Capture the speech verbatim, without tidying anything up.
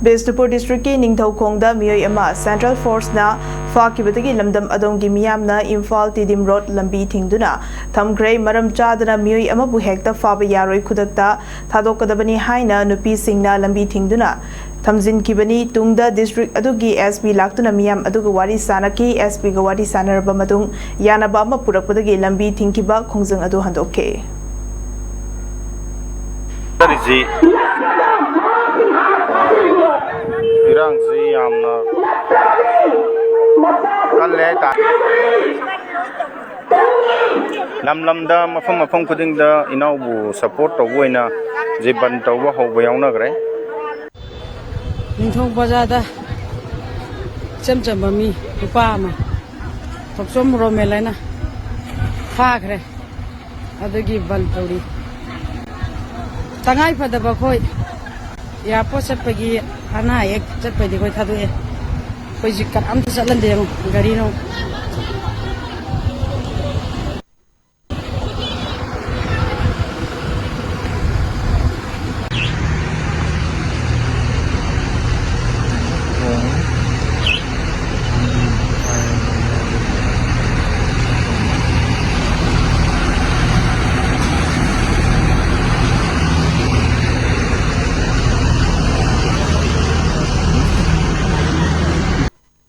ꯕꯤꯁꯅꯨꯄꯨꯔ ꯗꯤꯁꯇ꯭ꯔꯤꯛꯀꯤ ꯅꯤꯡꯊꯧꯈꯣꯡꯗ ꯃꯤꯑꯣꯏ ꯑꯃ ꯁꯦꯟꯇ꯭ꯔꯦꯜ ꯐꯣꯔꯁꯅ ꯐꯥꯈꯤꯕꯗꯒꯤ ꯂꯝꯗꯝ ꯑꯗꯣꯝꯒꯤ ꯃꯤꯌꯥꯝꯅ ꯏꯝꯐꯥꯜ ꯇꯤꯗꯤꯝ ꯔꯣꯗ ꯂꯝꯕꯤ ꯊꯤꯡꯗꯨꯅ ꯊꯝꯈ꯭ꯔꯦ꯫ ꯃꯔꯝ ꯆꯥꯗꯅ ꯃꯤꯑꯣꯏ ꯑꯃꯕꯨ ꯍꯦꯛꯇ ꯐꯥꯕ ꯌꯥꯔꯣꯏ, ꯈꯨꯗꯛꯇ ꯊꯥꯗꯣꯛꯀꯗꯕꯅꯤ ꯍꯥꯏꯅ ꯅꯨꯄꯤꯁꯤꯡꯅ ꯂꯝꯕꯤ ꯊꯤꯡꯗꯨꯅ ꯊꯝꯖꯤꯟꯈꯤꯕꯅꯤ꯫ ꯇꯨꯡꯗ ꯗꯤꯁꯇ꯭ꯔꯤꯛ ꯑꯗꯨꯒꯤ ꯑꯦꯁ ꯄꯤ ꯂꯥꯛꯇꯨꯅ ꯃꯤꯌꯥꯝ ꯑꯗꯨꯒ ꯋꯥꯔꯤ ꯁꯥꯅꯈꯤ꯫ ꯑꯦꯁ ꯄꯤꯒ ꯋꯥꯔꯤ ꯁꯥꯅꯔꯕ ꯃꯇꯨꯡ ꯌꯥꯅꯕ ꯑꯃ ꯄꯨꯔꯛꯄꯗꯒꯤ ꯂꯝꯕꯤ ꯊꯤꯡꯈꯤꯕ ꯈꯣꯡꯖꯪ ꯑꯗꯨ ꯍꯟꯗꯣꯛꯈꯤ꯫ ꯆꯠꯂꯤꯁꯤ ꯏꯔꯥꯡꯁꯤ ꯌꯥꯝꯅ ꯀꯜꯂꯦ ꯍꯥꯏꯇꯥꯔꯦ꯫ ꯂꯝ ꯂꯝꯗ, ꯃꯐꯝ ꯃꯐꯝ ꯈꯨꯗꯤꯡꯗ ꯏꯅꯥꯎꯕꯨ ꯁꯄꯣꯔꯠ ꯇꯧꯕ ꯑꯣꯏꯅ ꯖꯤꯕꯟ ꯇꯧꯕ ꯍꯧꯕ ꯌꯥꯎꯅꯈ꯭ꯔꯦ꯫ ꯅꯤꯡꯊꯧ ꯕꯖꯥꯔꯗ ꯏꯆꯝ ꯆꯝꯕ ꯃꯤ ꯅꯨꯄꯥ ꯑꯃ ꯊꯣꯛꯆꯣꯝ ꯔꯣꯃꯦꯜ ꯍꯥꯏꯅ ꯐꯥꯈ꯭ꯔꯦ꯫ ꯑꯗꯨꯒꯤ ꯕꯟ ꯇꯧꯔꯤ꯫ ꯇꯉꯥꯏ ꯐꯗꯕ ꯑꯩꯈꯣꯏ ꯑꯦꯌꯥꯔꯄꯣꯔꯠ ꯆꯠꯄꯒꯤ, ꯑꯅꯥ ꯑꯌꯦꯛ ꯆꯠꯄꯩꯗꯤ ꯑꯩꯈꯣꯏ ꯊꯥꯗꯣꯛꯑꯦ꯫ ꯑꯩꯈꯣꯏꯁꯤ ꯀꯅꯥꯝꯇ ꯆꯠꯍꯟꯗꯦ꯫ ꯌꯦꯡꯉꯣ, ꯒꯥꯔꯤꯅꯣ